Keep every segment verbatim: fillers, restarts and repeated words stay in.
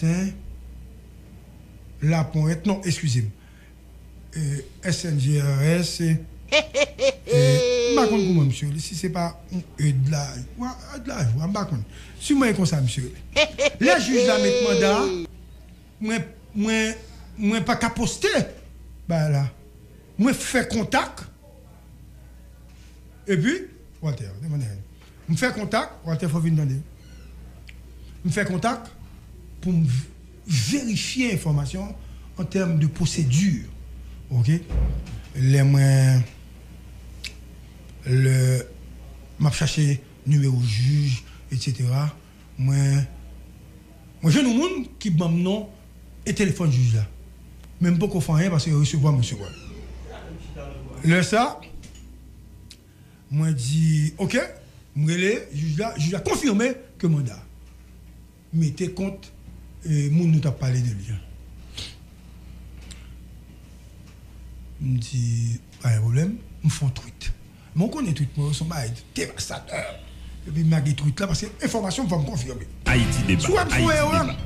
Sen Laponyèt, non, eskize m. Eh, S N G R S, eh, eh, m pa konn kouman misye rele, si se pa yon Edlajwa, Edlajwa, m pa konn. Siman e konsa misye rele. Lè jij la met manda a, mwen, mwen, mwen pa ka poste bagay la. Mwen fè kontak. Epi, Walter, demann anyen. M fè kontak, Walter, fò w vin tande. M fè kontak pou m v-, verifye enfòmasyon an tèm de pwosedi. Oke? Lè mwen, lè m ap chache nimewo jij, etsetera, mwen, mwen jwenn yon moun ki ban m non e telefòn jij la. Men m poko fè anyen paske yo resevwa m resevwa. Lè sa, mwen di, oke, m rele jij la, jij la konfime ke manda mete kont, eh, moun nou t ap pale de li an. M di, pa gen pwoblèm, m fè yon tweet. Men w konnen tweet mwen yo se yon bagay devastatè. Epi m lage tweet la paske enfòmasyon m fò m konfime. Ayiti Deba, Si w wè m fè yon Ayiti erè, Deba.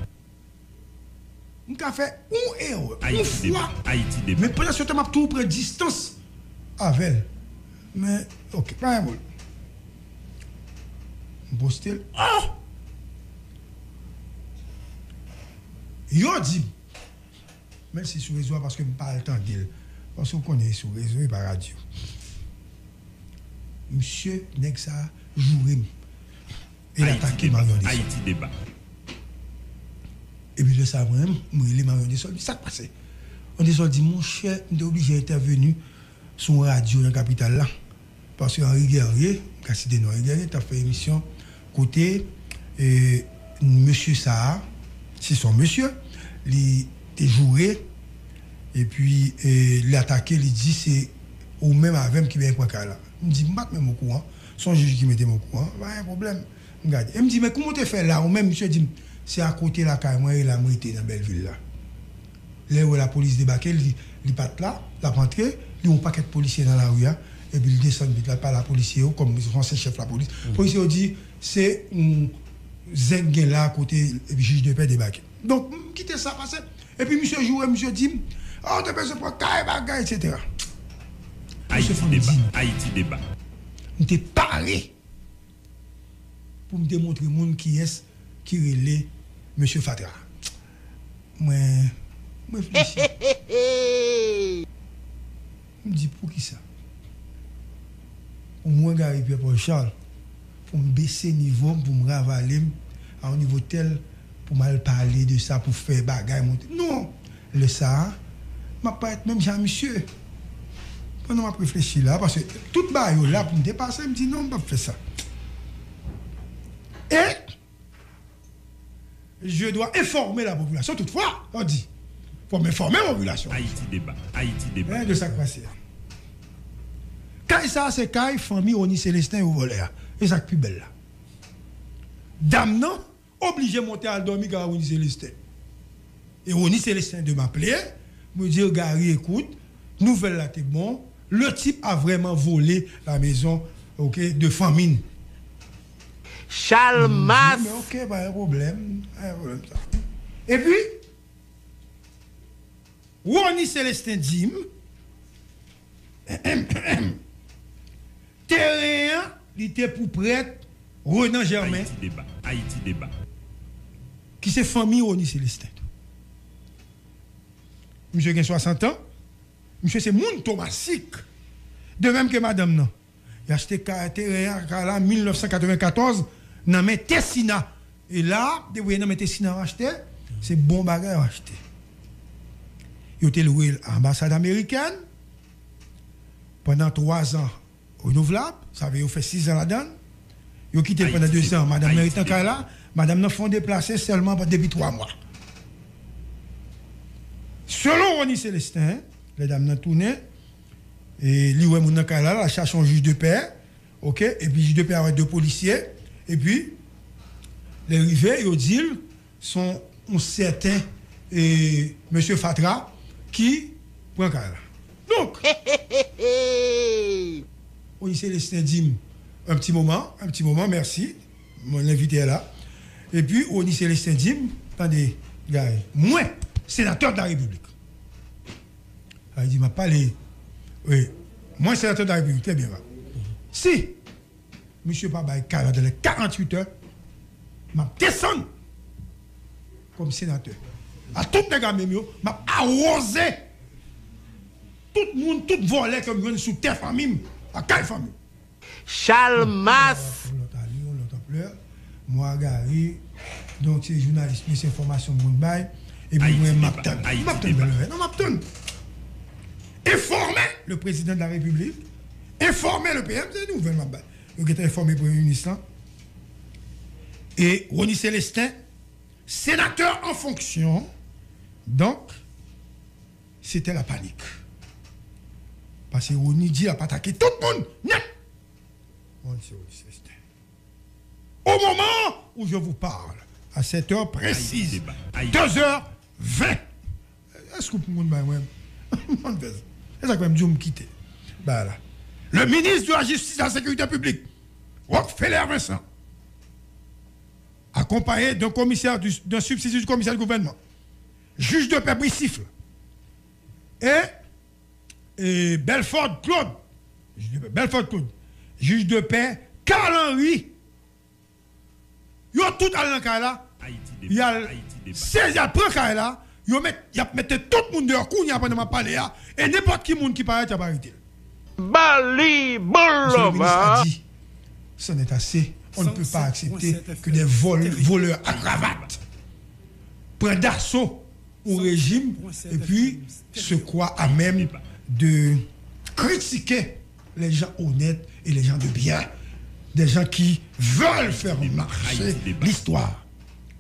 M ka fè yon erè, yon Ayiti fwa. Deba, Ayiti Deba. Men pandan se tan, m ap toujou pran distans avè l. Men, oke, pa gen pwoblèm. M poste l. Oh! Yo di m, men l se sou rezo a paske m pa al tande l. Paske w konnen sou rezo, e pa radyo. Misye, nèg sa a joure m. E l Ayiti atake Deba, Marion Dessol. Ayiti Deba. Epi lè sa a, mwen menm, m rele Marion Dessol, m di, "Sa k pase?" Marion Dessol di, "Monchè, m te oblije entèveni sou yon radyo nan kapital la." Paske Henri Guerrier, m ka site non Henri Guerrier, t ap fè emisyon kote, eh, mesye sa a, si se yon mesye, li te joure, epi, eh, li atake, li di, "Se ou menm avè m ki benyen pran kay la." M di, "M pa t menm okouran, se yon jij ki mete m okouran, pa gen pwoblèm." M gade. E m di, "Men kouman w te fè la, ou menm?" Misye di m, "Se akote lakay mwen, e la m rete nan Bèlvil la." Lè l wè lapolis debake, li, li pa t la, l ap antre, li wè yon pakèt polisye nan lari a, epi l desann vit la, l pale a polisye yo, kòm se yon ansyen chèf lapolis. Polisye yo di, "Se yon zèk gen la kote, epi jij de pè debake." Donk, m kite sa pase, epi misye joure, misye di m, "Ah, w te bezwen pran kay, bagay, etsetera." Misye Ayiti Deba, di m, Ayiti Deba. M te pare pou m te montre moun kiyès ki rele mesye Fatra. Mwen, mwen reflechi. M di, "Poukisa? Pou mwen, Gary Pierre Paul Charles, pou m bese nivo m, pou m ravale m a yon nivo tèl pou m al pale de sa, pou fè bagay monte?" Non! Lè sa a, m ap parèt menm jan a misye. Pandan m ap reflechi la, paske tout bagay yo la pou m te pase, m di, "Non, m p ap fè sa." E je dois informer la population, toutfwa, sa di, fò m enfòme popilasyon. Ayiti Deba, Ayiti Deba. Hein, de sa k pase a. Kay sa a, se kay fanmi Rony Célestin yo vòlè a. E sa k pi bèl la. Dam nan oblije monte al dòmi kay Rony Célestin. E Rony Célestin de m aple, m di, "Gary, écoute, nouvèl la te bon, le type a vraiment volé la maison, ok, de famine." Chalmas. M di, "Men ok, pa gen pwoblèm, pa gen pwoblèm sa." Epi, Rony Célestin di m, teren an, li te pou prèt Renan Germain, Ayiti Deba, Ayiti Deba. Ki se fanmi Rony Célestin. Misye gen swasant an. Misye se moun Tomasik. De menm ke madanm nan. Li achte ka-, teren an, kay la, mil nèf san katrevenkatòz, nan men Tessina. E la, depi nan men Tessina yo achte, se bon bagay yo achte. Yo te lwe l a anbasad amerikèn pandan twa zan renouvlab, sa vle yo fè sis zan ladan l. Yo kite l pandan de zan, madanm nan ret nan kay la, madanm nan fè yon deplase sèlman depi twa mwa. Selon Rony Célestin, lè dam nan tounen, e li wè moun nan kay la, l al chache yon jij de pè, ok, epi jij de pè a wè de polisye, epi lè rive, yo di l, se yon, yon sèten, e, mesye Fatra ki pran kay la. Donk, Rony Célestin di m, un petit moment, un petit moment, merci, mon invité est là. Epi, Rony Célestin di m, tande, Gay, mwen, senatè de la Repiblik. Sa vle di, m ap pale. Wi. Mwen, senatè de la Repiblik. Trè byen, va. Si misye pa bay kay la dans les quarante-huit heures, m ap desann kòm senatè. A tout nèg a menm yo, m ap awoze tout moun, tout vòlè ke m jwenn sou tè fanmi m, ak kay fanmi m. Chalmas. Yon lòt ale, yon lòt anplè. Mwa gari. Donk, se jounalis plis enfòmasyon m konn bay. Epi mwen, m ap tann. M ap tann bèl lè. Non, m ap tann. Informer le président de la République. Informer le P M, se nouvèl m ap bay. Yo gentan enfòme Premye Minis lan. E Rony Célestin, sénateur en fonction. Donk, se te la panik. Paske Rony di l ap atake tout moun nèt. Rony Célestin. Au moment où je vous parle, à cette heure précise, deux heures vingt. Èske w pou moun bay mwen? Mwen fè sa. E sa k fè m di w m kite. Ba la. Le ministre de la Justice et de la Sécurité publique, Rockfeller Vincent, accompagné d'un commissaire du, d'un substitut du commissaire du gouvernement, juge de paix Brisifle, et, et Belfort Claude, juge de paix Belfort Claude, juge de paix Carl Henry, yo tout al nan kay la, y al sezi, al pran kay la, yo met, y ap mete tout moun deyò kounye a pandan m ap pale a, e nenpòt ki moun ki parèt, y ap arete l. Bali, Monsieur le ministre a dit, c'en est assez, on ne peut pas accepter que des vol-, voleurs à cravate prennent d'assaut au régime et puis se croient à même de critiquer les gens honnêtes et les gens de bien, des gens qui veulent faire marcher l'histoire.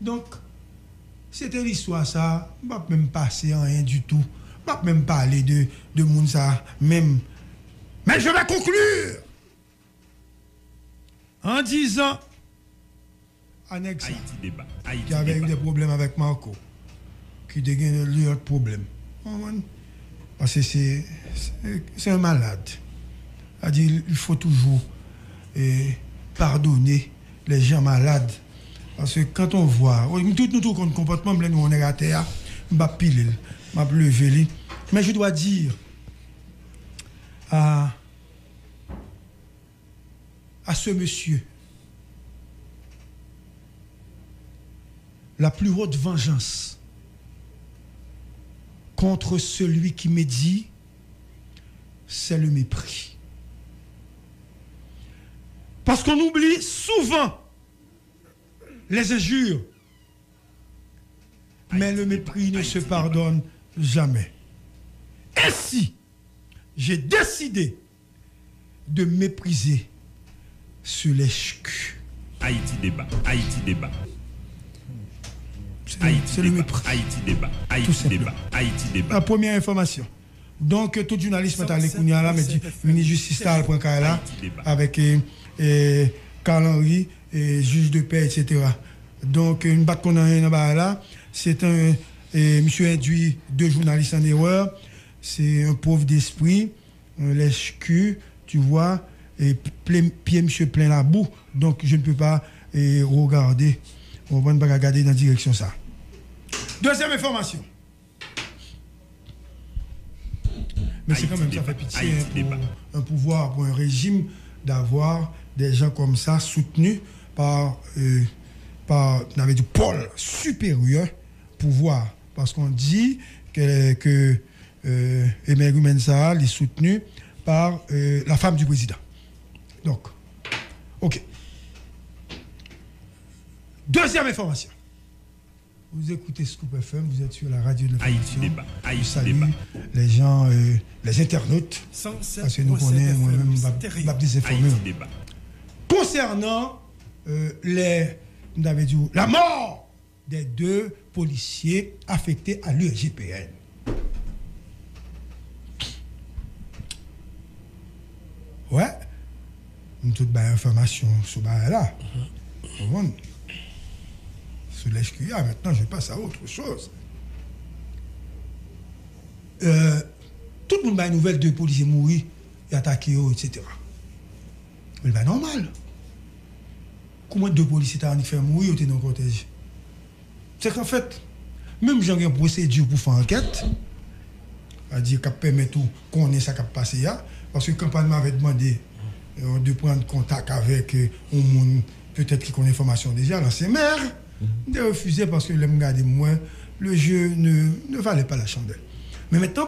Donk, se te listwa sa, m p ap menm pase anyen ditou. M p ap menm pale de, de moun sa menm. Mais je vais conclure en disant à nèg sa qui avait eu des problèmes avec Marco, ki te gen lòt pwoblèm. Ou konprann? Paske se, se, se yon malad. Sa di, il faut toujours, eh, pardonner les gens malades. Paske quand on voit, nou tout, nou tout konn konpòtman m, lè nou wè yon nèg atè a, m p ap pile l, m ap leve li. Mais je dois dire à, à ce monsieur, la plus haute vengeance contre celui qui médit, c'est le mépris. Parce qu'on oublie souvent les injures, mais le mépris ne se pardonne jamais. Ainsi, j'ai décidé de mépriser ce lèche-cul. Haïti Débat, Haïti Débat. C'est le mépris. Haïti Débat, Haïti Débat, Haïti Débat. La première information. Donk, tout jounalis mwen t ale kounye a la, men di, minis jistis la al pran kay la avèk, eh, eh, Carl Henry, eh, jij de pè, et cetera. Donk, eh, nou pa t konn anyen nan bagay la. Se te, eh, misye endwi de jounalis an erè. Se yon pov despri, yon lèche-cul, tu vois, e pye misye plen labou. Donk, je ne peux pas, eh, regarder. Ou konprann, m pa ka gade nan direksyon sa. Dezyèm enfòmasyon. Men se kanmenm, sa fè pitye, hein, pour un pouvoir, pour un régime, d'avoir des gens comme ça soutenus par, euh, par, n a di, pòl siperyè pouvwa. Paske on di ke, ke, euh, Emergumen sa a, li soutni pa, euh, la femme du président. Donk, ok. Dezyèm enfòmasyon. Vous écoutez Scoop F M, vous êtes sur la radio de l'information. Je salue les gens, euh, les internautes, paske nou konnen, mwen menm, m p ap, m p ap dezenfòme. Konsènan, euh, les, m ta vle di, la mort des deux policiers affectés à l'U S G P N. Wè, m tout bay enfòmasyon sou bagay la. Ou konprann? Sou lèche-cul a, maintenant, je passe à autre chose. Euh, tout moun bay nouvèl de polisye mouri, y atake yo, et cetera. Men li pa nòmal. Kouman de polisye ta annik fè mouri, yo te nan kòtèj? Se ke anfèt, Menm jan gen pwosedi pou fè ankèt, sètadi k ap pèmèt ou konnen sa k ap pase a, paske kanpay mwen avè demandé de pran kontak avèk yon moun petèt ki konn enfòmasyon deja, lansyen mè. M te refize paske lè m gade m wè le jeu ne, ne valait pas la chandelle. Men mentnan